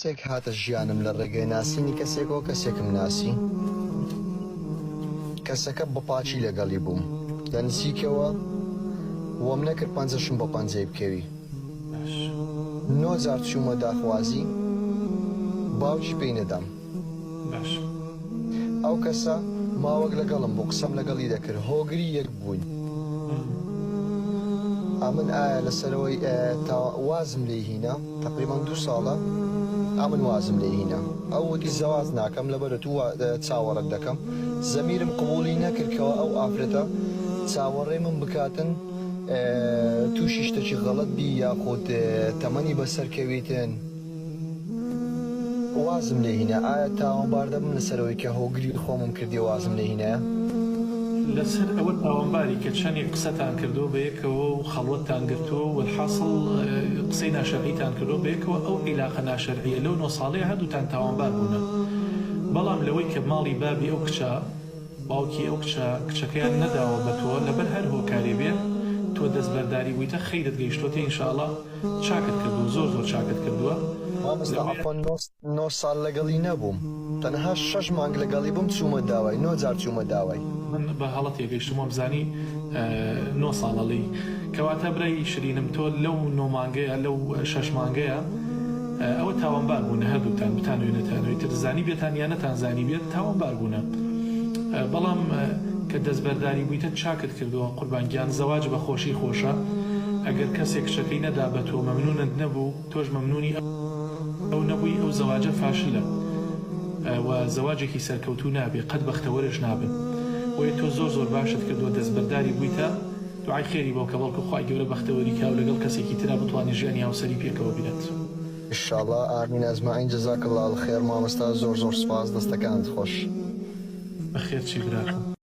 کەسێک هاتە ژیانم لە ڕێگەی ناسینی کەسێکەوە کەسێکم ناسی کەسەکە بە پاکی لەگەڵی بووم لە نزیکەوە وەم نەکرد پەنجەشم بە پەنجەی بکەوی نۆ جار چوومە داخوازی باوکی پێی نەدام باش. ئەو کەسە ماوەک لەگەڵم بوو قسەم لەگەڵی دەکرد هۆگری یەک بووین ئەمن ئایا لەسەرەوەی تا وازم لێی هینا تەقریبەن دوو ساڵە ئەمن وازم لێی هینا ئەو وتی زەواج ناکەم لەبەر تو چاوەڕێت دەکەم زەمیرم قبوڵی نەکرد کەوا ئەو ئافرەتە چاوەڕێی من بکاتن توشی شتەکی غەڵەت بی یاخود تەمەنی بەسەر کەویتن وازم لێ هینا ئایا تاوانبار دەبم لەسەر ئەوەی کە هۆگری خۆمم کردیە وازم لێ هینایە؟ لەسەر ئەوە تاوانباری کە چەنێک قسەتان کردووە بەیەکەوە و خەڵوەتتان گرتووە و وەلحاسڵ قسەی ناشەرعیتان کردووە بەیەکەوە ئەو عیلاقە ناشەرعیە لەو نۆ ساڵەیە هەردووتان تاوانبار بوونە بەڵام لەوەی کە ماڵی بابی ئەو کچە باوکی ئەو کچە کچەکەیان نەداوە بە تۆ لەبەر هەر هۆکارێ بێت تۆ دەستبەرداری بوویتە خەیرت گەیشتۆتێ ان شاء اللە چاکت کردووە زۆر زۆر چاکت کردووە مامۆستا لەوەیە. عەفوەن نۆ ساڵ لەگەڵی نەبووم تەنها شەش مانگ لەگەڵی بووم چوومە داوای نۆ جار چوومە داوای. من بە هەڵە تێگەیشتم وامزانی نۆ ساڵە لێی کەواتە برای شرینم تۆ لەو نۆ مانگەیە لەو شەش مانگەیە ئەوە تاوانبار بوونە هەردووکتان بتانەوێ نەتانەوێ تر زانیبێتان یا نەتانزانیبێت تاوانبار بوونە بەڵام کە دەستبەرداری بوویتە چاکت کردووە قوربان گیان زەواج بە خۆشی خۆشە ئەگەر کەسێک کچەکەی نەدا بە تۆ مەمنونت نەبوو تۆش مەمنونی ئەو نەبووی ئەو زەواجە فاشلە و زەواجێکی سەرکەوتوو نابێ قەت بەختەوەرش نابن بۆیە تۆ زۆر زۆر باشت کردووە دەستبەرداری بوویتە دوعای خێری بۆ کە بەڵکو خوای گەورە بەختەوەری کا و لەگەڵ کەسێکی ترا بتوانێ ژیانی هاوسەری پێکەوە بێت. ان شاء اللە آمین اجمعین جزاک اللە الخیر مامۆستا زۆر زۆر سوپاس دەستەکانت خۆش. بەخێر چی براکەم.